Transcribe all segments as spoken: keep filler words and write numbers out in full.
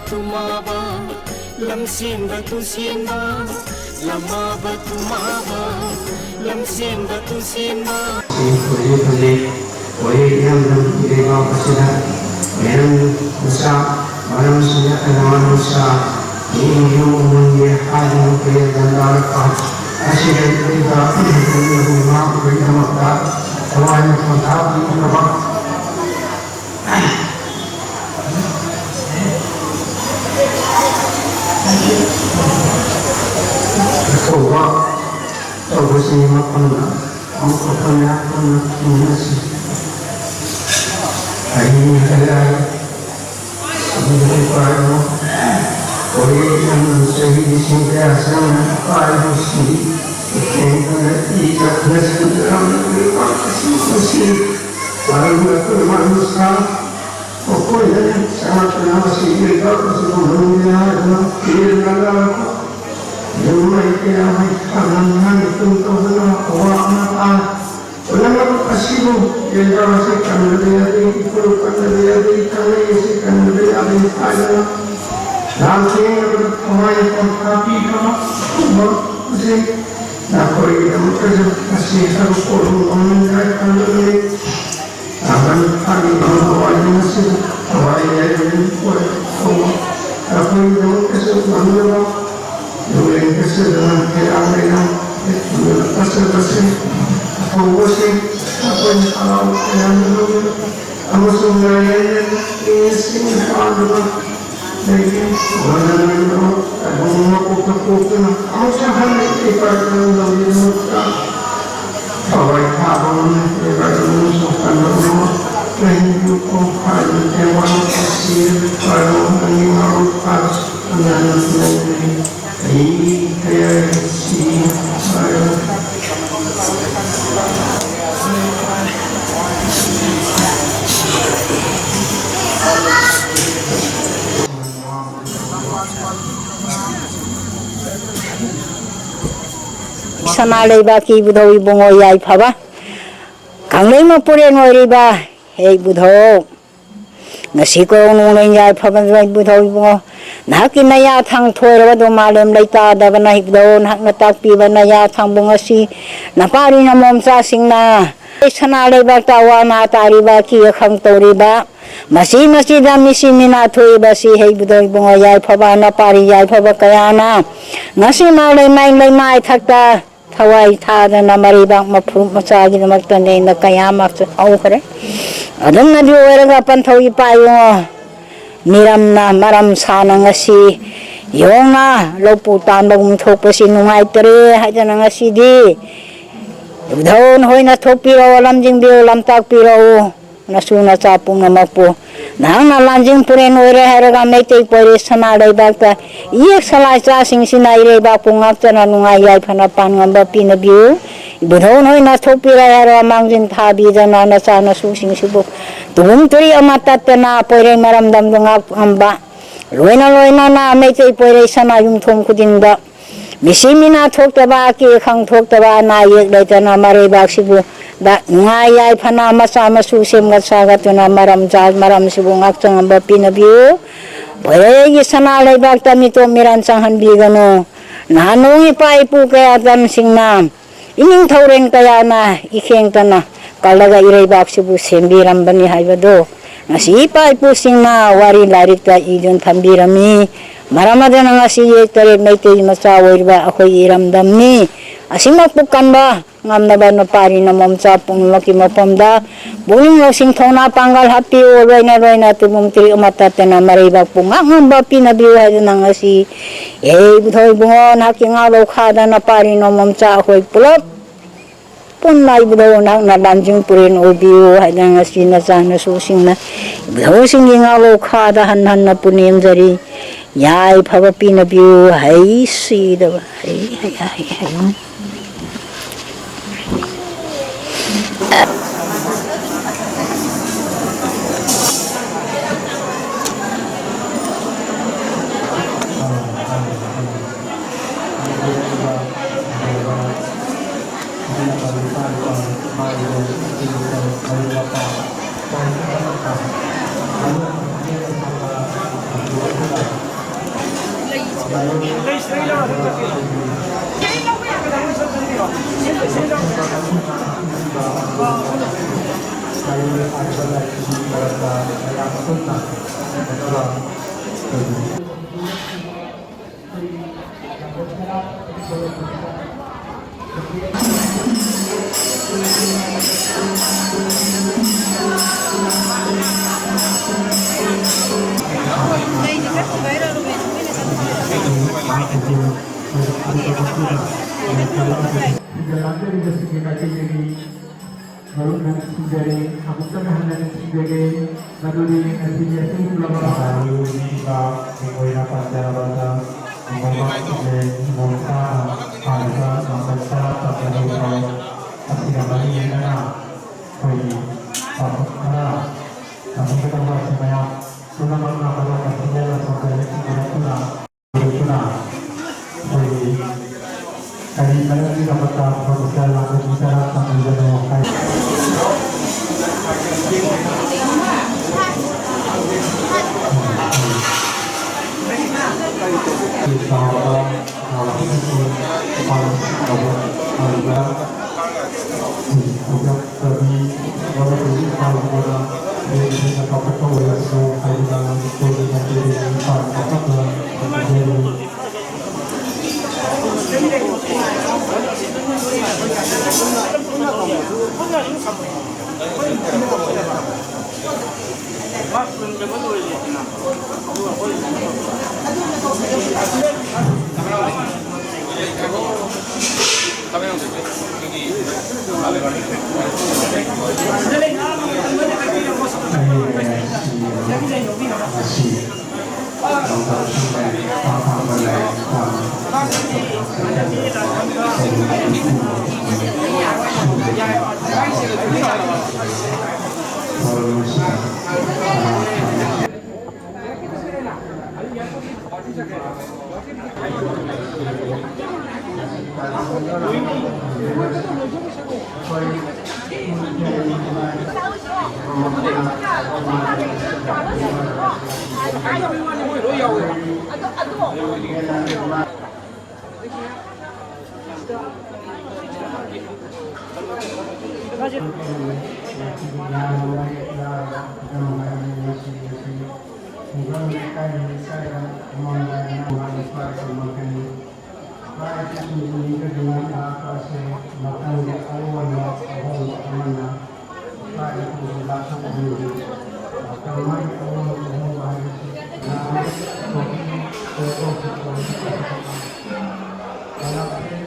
ꯊꯨꯃꯥꯕ, ꯂꯝꯁꯦꯝꯕ ꯇꯨꯁꯦꯝꯕ, ꯂꯝꯃꯥꯕ ꯊꯨꯃꯥꯕ, ꯂꯝꯁꯦꯝꯕ ꯇꯨꯁꯦꯝꯕ꯫ ꯍꯧꯖꯤꯛ ꯏꯔꯝꯗꯝ ꯂꯩꯕꯥꯛ ꯑꯁꯤꯗ ꯃꯤꯔꯝ ꯃꯆꯥ, ꯃꯔꯝꯁꯤꯡ ꯅꯠꯇꯅ ꯃꯔꯝ ꯃꯆꯥ ꯃꯤꯒꯤ ꯌꯨꯝ ꯑꯃꯃꯝꯒꯤ ꯍꯥꯏꯗꯨꯅ ꯀꯌꯥ ꯂꯥꯟꯗꯥꯔꯛꯄ ꯑꯁꯤꯗ ꯂꯩꯕꯥꯛ ꯉꯥꯛꯄꯒꯤꯗꯃꯛꯇ ꯊꯋꯥꯏꯅ ꯄꯣꯟꯊꯥ ꯄꯤꯈ꯭ꯔꯕ ꯑꯆꯧꯕ ꯇꯧꯕꯁꯤ ꯃꯐꯝꯗ ꯑꯃꯨꯛꯀ ꯄꯨꯟꯅ ꯄꯨꯟꯅ ꯊꯦꯡꯅꯁꯤ꯫ ꯑꯩ ꯍꯥꯏꯔꯛꯑꯒ ꯑꯗꯨꯗꯒꯤ ꯄꯥꯏꯕ ꯍꯧꯔꯛꯏ꯫ ꯌꯥꯝꯅ ꯆꯍꯤ ꯂꯤꯁꯤꯡ ꯀꯌꯥ ꯆꯪꯅ ꯄꯥꯏꯕꯁꯤ ꯊꯦꯡꯅꯅ ꯏ ꯀꯞꯅ ꯁꯟꯗꯔꯝ ꯂꯩꯕꯥꯛ ꯑꯁꯤ ꯃꯁꯤ ꯃꯔꯝ ꯑꯣꯏꯔꯒ ꯃꯥꯅ ꯁꯥ ꯃꯈꯣꯏꯅ ꯆꯃꯥꯄꯟ ꯑꯃꯁꯨ ꯏꯔꯣꯏꯕ ꯑꯃꯁꯨꯡ ꯃꯅꯨꯡꯗ ꯍꯥꯏꯗꯨꯅ ꯄꯤꯔꯒ ꯌꯨꯝꯃꯩ ꯀꯌꯥꯃꯩ ꯊꯥꯡꯅ ꯃꯤꯍꯥꯟꯒꯤ ꯇꯨꯡ ꯇꯧꯗꯨꯅ ꯑꯋꯥ ꯑꯅꯥ ꯄꯨꯝꯅꯃꯛ ꯑꯁꯤꯕꯨ ꯂꯦꯡꯒꯥ ꯑꯁꯤ ꯀꯟꯕꯗ ꯌꯥꯗꯦ, ꯏꯈꯨꯜ ꯀꯟꯕꯗ ꯌꯥꯗꯦ, ꯀꯪꯂꯩ ꯑꯁꯤ ꯀꯟꯕꯗ ꯌꯥꯗꯦ ꯍꯥꯏꯗꯨꯅ ꯂꯥꯟꯊꯦꯡꯅꯕꯗ ꯊꯋꯥꯏ ꯄꯣꯟꯊꯥ ꯄꯤꯈ꯭ꯔꯕ ꯑꯗꯨꯒꯨꯝꯕ ꯍꯧꯖꯤꯛ ꯅꯈꯣꯏꯒꯤꯗꯃꯛꯇꯁꯨ ꯉꯁꯤ ꯍꯥꯏꯕ ꯄꯣꯠꯂꯨꯝ ꯑꯃ ꯂꯩꯔꯦ ꯈꯟꯕꯗꯨꯅꯤ꯫ ꯅꯥꯀꯟ ꯊꯥꯒꯤ ꯃꯔꯨꯞ ꯍꯋꯥꯏ ꯑꯁꯤꯗ ꯍꯋꯥꯏ ꯌꯥꯏꯕꯒꯤ ꯄꯣꯠ ꯊꯧꯕ ꯑꯩꯈꯣꯏꯒꯤꯗꯃꯛꯇꯁꯨ ꯉꯝꯅꯕ ꯌꯣꯜꯂꯤꯕꯁꯤꯗꯅ ꯀꯌꯥ ꯂꯩꯅ ꯐꯖꯕꯁꯤꯡ ꯑꯐꯧꯕꯁꯤꯡ ꯑꯩꯈꯣꯏꯅ ꯍꯔꯥꯎ ꯇꯌꯥꯝꯅ ꯂꯧꯏ ꯑꯃꯁꯨꯡ ꯂꯥꯏꯌꯦꯡ ꯃꯤꯁꯤꯡ ꯄꯥꯝꯂꯤꯕ ꯂꯩꯒꯤ ꯋꯥꯅꯅ ꯇꯥꯏꯕꯪ ꯃꯀꯣꯛꯇ ꯄꯣꯛꯇꯨꯅ ꯑꯃꯨꯛꯁꯨ ꯍꯟꯅ ꯏꯄꯥ ꯏꯄꯨꯒꯤ ꯂꯝꯕꯤꯗꯃꯛꯇ ꯊꯋꯥꯏ ꯊꯥꯕ ꯉꯝꯅ ꯏꯄꯥ ꯏꯄꯨꯒꯤ ꯁꯣꯛꯍꯟꯕ ꯉꯝꯕ ꯂꯩꯒꯤ ꯈꯣꯡꯐꯥꯏꯗ ꯇꯦꯡꯕꯥꯡ ꯑꯁꯤ ꯏꯄꯥ ꯏꯄꯨꯒꯤ ꯃꯔꯨꯞ ꯐꯥꯔꯁꯨ ꯍꯟꯅ ꯍꯟꯅ ꯂꯩꯒꯅꯤ꯫ ꯑꯩ ꯀꯌꯥ ꯁꯤ ꯁꯅꯥ ꯂꯩꯕꯥꯛꯀꯤ ꯏꯕꯨꯙꯧ ꯏꯕꯨꯡꯉꯣ ꯌꯥꯏꯐꯕ, ꯀꯪꯂꯩ ꯃꯄꯨꯔꯦꯟ ꯑꯣꯏꯔꯤꯕ ꯍꯦ ꯏꯕꯨꯙꯧ, ꯉꯁꯤ ꯀꯣꯔꯧ ꯅꯣꯡꯂꯩ ꯌꯥꯏꯐꯕ ꯏꯕꯨꯙꯧ ꯏꯕꯨꯡꯉꯣ, ꯅꯍꯥꯛꯀꯤ ꯅꯌꯥ ꯊꯥꯡ ꯊꯣꯏꯔꯕꯗꯣ ꯃꯥꯂꯦꯝ ꯂꯩꯇꯥꯗꯕꯅ ꯏꯕꯨꯙꯧ, ꯅꯍꯥꯛꯅ ꯇꯥꯛꯄꯤꯕ ꯅꯌꯥ ꯊꯥꯡꯕꯨ ꯉꯁꯤ ꯅꯄꯥꯔꯤ ꯅꯃꯣꯝꯆꯥꯁꯤꯡꯅ ꯁꯅꯥ ꯂꯩꯕꯥꯛꯇ ꯑꯋꯥ ꯑꯅꯥ ꯇꯥꯔꯤꯕ, ꯑꯀꯤ ꯑꯈꯪ ꯇꯧꯔꯤꯕ, ꯃꯁꯤ ꯃꯁꯤꯗ ꯃꯤꯁꯤ ꯃꯤꯅꯥ ꯊꯣꯛꯏꯕ ꯁꯤ ꯍꯩꯕꯗꯣ ꯏꯕꯨꯡꯉꯣ, ꯌꯥꯏꯐꯕ ꯅꯄꯥꯔꯤ ꯌꯥꯏꯐꯕ ꯀꯌꯥꯅ ꯉꯁꯤ ꯃꯥꯂꯩ ꯃꯥꯏ ꯂꯩꯃꯥꯏ ꯊꯛꯇ ꯊꯋꯥꯏ ꯊꯥꯗꯅ ꯃꯔꯩꯕꯥꯛ ꯃꯐꯨ ꯃꯆꯥꯒꯤꯗꯃꯛꯇ ꯅꯦꯅ ꯀꯌꯥ ꯑꯃꯁꯨ ꯍꯧꯈ꯭ꯔꯦ꯫ ꯑꯗꯨꯝꯅꯗꯤ ꯑꯣꯏꯔꯒ ꯄꯟꯊꯧ ꯏꯄꯥ ꯏꯕꯨꯡꯉꯣ, ꯃꯤꯔꯝꯅ ꯃꯔꯝ ꯁꯥꯅ ꯉꯁꯤ ꯌꯣꯡꯅ ꯂꯧꯄꯨ ꯇꯥꯟꯕꯒꯨꯝ ꯊꯣꯛꯄꯁꯤ ꯅꯨꯡꯉꯥꯏꯇꯔꯦ ꯍꯥꯏꯗꯅ ꯉꯁꯤꯗꯤ ꯏꯕꯨꯙꯧ ꯅꯈꯣꯏꯅ ꯊꯣꯛꯄꯤꯔꯛꯑꯣ, ꯂꯝꯖꯤꯡꯕꯤꯔꯛꯑꯣ, ꯂꯝꯇꯥꯛꯄꯤꯔꯛꯑꯣ꯫ ꯅꯁꯨ ꯅꯆꯥ ꯄꯨꯝꯅꯃꯛꯄꯨ ꯅꯍꯥꯛꯅ ꯂꯥꯟꯖꯤꯡ ꯄꯨꯔꯦꯟ ꯑꯣꯏꯔꯦ ꯍꯥꯏꯔꯒ ꯃꯩꯇꯩ ꯄꯣꯏꯔꯦ ꯁꯅꯥ ꯂꯩꯕꯥꯛꯇ ꯏꯌꯦꯛ ꯁꯂꯥꯏꯆꯥꯁꯤꯡꯁꯤꯅ ꯏꯔꯩꯕꯥꯛꯄꯨ ꯉꯥꯛꯆꯅ ꯅꯨꯡꯉꯥꯏ ꯌꯥꯏꯐꯅ ꯄꯥꯟꯉꯝꯕ ꯄꯤꯅꯕꯤꯌꯨ꯫ ꯏꯕꯨꯙꯧ ꯅꯣꯏꯅ ꯊꯣꯛꯄꯤꯔꯦ ꯍꯥꯏꯔꯒ ꯃꯥꯡꯖꯤꯟ ꯊꯥꯕꯤꯗꯅ ꯅꯆꯥ ꯅꯁꯨꯁꯤꯡꯁꯤꯕꯨ ꯇꯨꯍꯨꯝ ꯇꯨꯔꯤ ꯑꯃ ꯇꯠꯇꯅ ꯄꯣꯏꯔꯩ ꯃꯔꯝꯗꯝꯗꯨ ꯉꯥꯛꯉꯝꯕ ꯂꯣꯏꯅ ꯂꯣꯏꯅꯅ ꯃꯩꯇꯩ ꯄꯣꯏꯔꯩ ꯁꯅꯥ ꯌꯨꯝꯊꯣꯡ ꯈꯨꯗꯤꯡꯗ ꯃꯤꯁꯤ ꯃꯤꯅꯥ ꯊꯣꯛꯇꯕ, ꯑꯀꯤ ꯑꯈꯪ ꯊꯣꯛꯇꯕ, ꯑꯅꯥ ꯑꯌꯦꯛ ꯂꯩꯇꯅ ꯃꯔꯩꯕꯥꯛꯁꯤꯕꯨ ꯗ ꯅꯨꯡꯉꯥꯏ ꯌꯥꯏꯐꯅ ꯃꯆꯥ ꯃꯁꯨ ꯁꯦꯝꯒꯠ ꯁꯥꯒꯠꯇꯨꯅ ꯃꯔꯝ ꯆꯥ-, ꯃꯔꯝꯁꯤꯕꯨ ꯉꯥꯛꯆꯉꯝꯕ ꯄꯤꯅꯕꯤꯌꯨ꯫ ꯄꯣꯏꯔꯩꯒꯤ ꯁꯅꯥ ꯂꯩꯕꯥꯛꯇ ꯃꯤꯇꯣꯞ ꯃꯤꯔꯥꯟ ꯆꯪꯍꯟꯕꯤꯒꯅꯨ꯫ ꯅꯍꯥꯟ ꯅꯣꯡ ꯏꯄꯥ ꯏꯄꯨ ꯀꯌꯥ ꯇꯝꯁꯤꯡꯅ ꯏꯅꯤꯡꯊꯧꯔꯦꯟ ꯀꯌꯥꯅ ꯏꯈꯦꯡꯇꯅ ꯀꯜꯂꯒ ꯏꯔꯩꯕꯥꯛꯁꯤꯕꯨ ꯁꯦꯝꯕꯤꯔꯝꯕꯅꯤ ꯍꯥꯏꯕꯗꯨ ꯉꯁꯤ ꯏꯄꯥ ꯏꯄꯨꯁꯤꯡꯅ ꯋꯥꯔꯤ ꯂꯥꯏꯔꯤꯛꯇ ꯏꯗꯨꯅ ꯊꯝꯕꯤꯔꯝꯃꯤ꯫ ꯃꯔꯝ ꯑꯗꯨꯅ ꯉꯁꯤ ꯌꯦꯛ ꯇꯔꯦꯠ ꯃꯩꯇꯩ ꯃꯆꯥ ꯑꯣꯏꯔꯤꯕ ꯑꯩꯈꯣꯏꯒꯤ ꯏꯔꯝꯗꯝꯅꯤ꯫ ꯑꯁꯤꯃꯛꯄꯨ ꯀꯟꯕ ꯉꯝꯅꯕ ꯅꯨꯄꯥꯔꯤ ꯅꯃꯣꯝꯆꯥ ꯄꯨꯝꯅꯃꯛꯀꯤ ꯃꯐꯝꯗ ꯄꯨꯛꯅꯤꯡ ꯂꯧꯁꯤꯡ ꯊꯧꯅꯥ ꯄꯥꯡꯒꯜ ꯍꯥꯞꯄꯤꯌꯨ꯫ ꯂꯣꯏꯅ ꯂꯣꯏꯅ ꯇꯨꯕꯨꯝ ꯇꯔꯤꯛ ꯑꯃ ꯇꯠꯇꯅ ꯃꯔꯩꯕꯥꯛꯄꯨ ꯉꯥꯛ ꯉꯝꯕ ꯄꯤꯅꯕꯤꯌꯨ ꯍꯥꯏꯗꯨꯅ ꯉꯁꯤ ꯑꯦ ꯏꯕꯨꯙꯧ ꯏꯕꯨꯡꯉꯣ, ꯅꯍꯥꯛꯀꯤ ꯉꯥꯛꯂꯧ ꯈꯥꯗ ꯅꯄꯥꯔꯤ ꯅꯃꯣꯝꯆꯥ ꯑꯩꯈꯣꯏ ꯄꯨꯂꯞ ꯄꯨꯟꯅ ꯏꯕꯨꯙꯧ ꯅꯍꯥꯛꯅ ꯂꯥꯟꯖꯤꯡ ꯄꯨꯔꯦꯟ ꯑꯣꯏꯕꯤꯌꯨ ꯍꯥꯏꯗꯅ ꯉꯁꯤ ꯅꯆꯥ ꯅꯁꯨꯁꯤꯡꯅ ꯏꯕꯨꯙꯧꯁꯤꯡꯒꯤ ꯉꯥꯛꯂꯧ ꯈꯥꯗ ꯍꯟ ꯍꯟꯅ ꯄꯨꯅꯦꯝꯖꯔꯤ꯫ ꯌꯥꯏꯐꯕ ꯄꯤꯅꯕꯤꯌꯨ꯫ ꯍꯩ ꯁꯤꯗꯕ ꯍꯩ, ꯍꯩ, ꯍꯩ, ꯍꯩ꯫ ꯂꯥꯛꯆꯔꯤꯕꯁꯤꯡꯒꯤ ꯃꯥꯏꯀꯩꯗꯒꯤ ꯃꯔꯨꯞꯅ ꯅꯤꯡꯁꯤꯡꯖꯔꯤ, ꯑꯃꯨꯛꯇꯪ ꯍꯟꯅ ꯅꯤꯡꯁꯤꯡꯖꯔꯤ꯫ ꯃꯗꯨꯗꯤ ꯉꯁꯤꯒꯤ ꯑꯁꯤꯒꯨꯝꯂꯕ ꯃꯤꯑꯣꯏ ꯃꯤꯒ ꯃꯤꯑꯣꯏꯅ ꯄꯟꯖꯔꯕꯗ ꯅꯤꯡꯉꯣꯜ ꯃꯥꯡꯈꯤꯗꯦ꯫ ꯅꯤꯡꯉꯣꯜ ꯃꯆꯥꯅ ꯍꯥꯏꯔꯤꯕ ꯃꯇꯝ ꯈꯔ ꯇꯝꯖꯍꯧꯕ ꯑꯁꯤꯒ ꯃꯔꯤ ꯂꯩꯅꯅ ꯑꯩꯈꯣꯏꯒꯤ ꯄꯥꯎꯈꯨꯝ ꯈꯔ ꯇꯝꯕꯤꯒꯗꯕ ꯑꯁꯤ ꯃꯌꯥꯝ ꯄꯨꯝꯅꯃꯛꯅ ꯃꯔꯨꯞ ꯑꯁꯤ ꯍꯦꯟꯅ ꯁꯣꯟꯖꯔꯦ ꯊꯤꯟꯕꯤꯔꯛꯇꯨꯅ ꯑꯗꯨꯅ ꯑꯩꯈꯣꯏꯒꯤ ꯀꯔꯤ ꯃꯔꯝꯒꯤꯗꯃꯛꯇ ꯄ꯭ꯔꯣꯐꯦꯁꯔ ꯂꯥꯡꯕꯒꯤ ꯆꯔꯥ ꯇꯝꯕꯤꯕꯅꯣ ꯍꯥꯏ꯫ ꯆꯥꯎꯔꯕ ꯅꯥꯎꯁꯤꯡꯕꯨ ꯄꯥꯡꯒꯗꯕ ꯑꯣꯏꯕ ꯊꯧꯒꯠꯄꯒꯤ ꯃꯔꯨꯞꯀꯤ ꯏꯄꯥ ꯏꯄꯨꯅ ꯍꯦꯟꯅ ꯍꯦꯟꯅ ꯆꯥꯎꯈꯠꯄ ꯑꯣꯏꯔꯁꯅꯨ ꯍꯥꯏꯗꯨꯅ ꯃꯅꯤꯄꯨꯔꯒꯤ ꯃꯥꯏꯀꯩꯗꯒꯤ ꯏꯄꯥ ꯆꯥꯎꯈꯠꯄ ꯊꯝꯖꯔꯤ꯫ ꯈꯨꯡꯒꯪ ꯂꯩꯀꯥꯏ ꯂꯩꯀꯥꯏꯗ ꯑꯃꯃꯝ ꯅꯥꯏꯅ ꯃꯥꯒꯤ ꯄꯥꯏ ꯇꯝꯂꯛꯀꯅꯤ꯫ ꯄꯥꯏ ꯇꯝꯕꯤꯕꯗꯒꯤ ꯂꯥꯛꯄ ꯑꯁꯤ ꯃꯇꯝꯒꯤ ꯑꯑꯣꯟꯕ ꯑꯍꯣꯡꯕ ꯑꯃꯅ ꯄꯥꯏ ꯇꯝꯕ ꯂꯥꯛꯄ ꯑꯣꯏꯍꯟꯕꯤ꯫ ꯃꯇꯝ ꯃꯥꯒꯤ ꯑꯑꯣꯟꯕ ꯑꯍꯣꯡꯕ ꯍꯥꯏꯕꯁꯤ ꯅꯍꯥꯛ ꯁꯣꯛꯀꯤ ꯄꯣꯠꯊꯣꯛ ꯄꯨꯊꯣꯛꯄ ꯍꯦꯟꯒꯠꯂꯛꯂꯦ꯫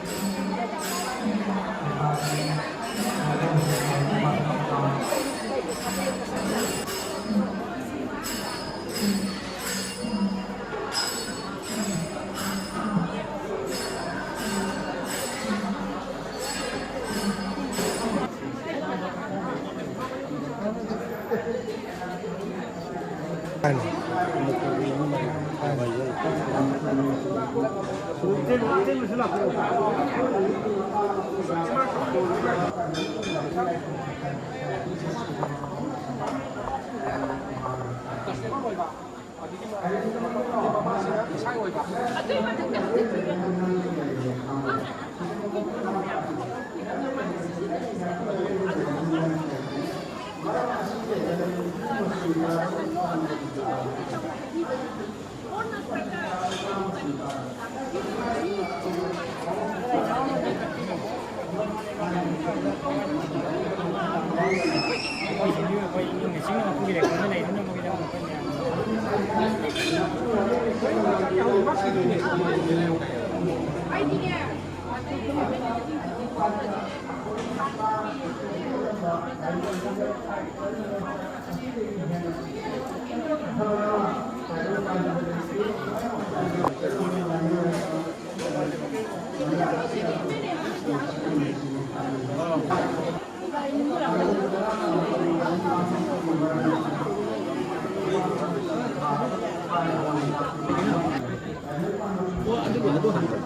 ꯑꯣ, ꯑꯗꯨꯕꯨ ꯑꯗꯨ ꯍꯥꯟꯅ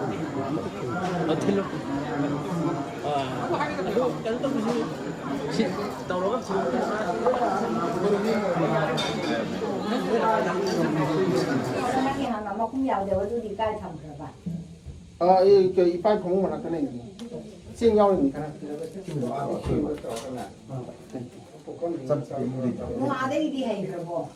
ꯊꯤꯜꯂꯨ꯫ ꯑꯥ, ꯑꯗꯨ ꯁꯤ ꯇꯧꯔꯒ ꯅꯪꯒꯤ ꯍꯥꯟꯅ ꯃꯈꯨꯝ ꯌꯥꯎꯗꯦꯕ, ꯑꯗꯨꯗꯤ ꯀꯥꯏ ꯊꯝꯈ꯭ꯔꯕ? ꯑꯥ, ꯑꯩ ꯀꯩ, ꯏꯄꯥ ꯐꯃꯨꯡ ꯃꯅꯥꯛꯇ ꯂꯩꯕꯅꯦ꯫ ꯆꯦꯡ ꯌꯥꯎꯔꯤꯕꯅꯤ ꯈꯔ꯫ ꯑꯥ, ꯆꯞ ꯇꯦꯡꯉꯨꯗꯤ꯫ ꯅꯣ, ꯑꯥꯗꯩꯗꯤ ꯍꯩꯈ꯭ꯔꯕꯣ?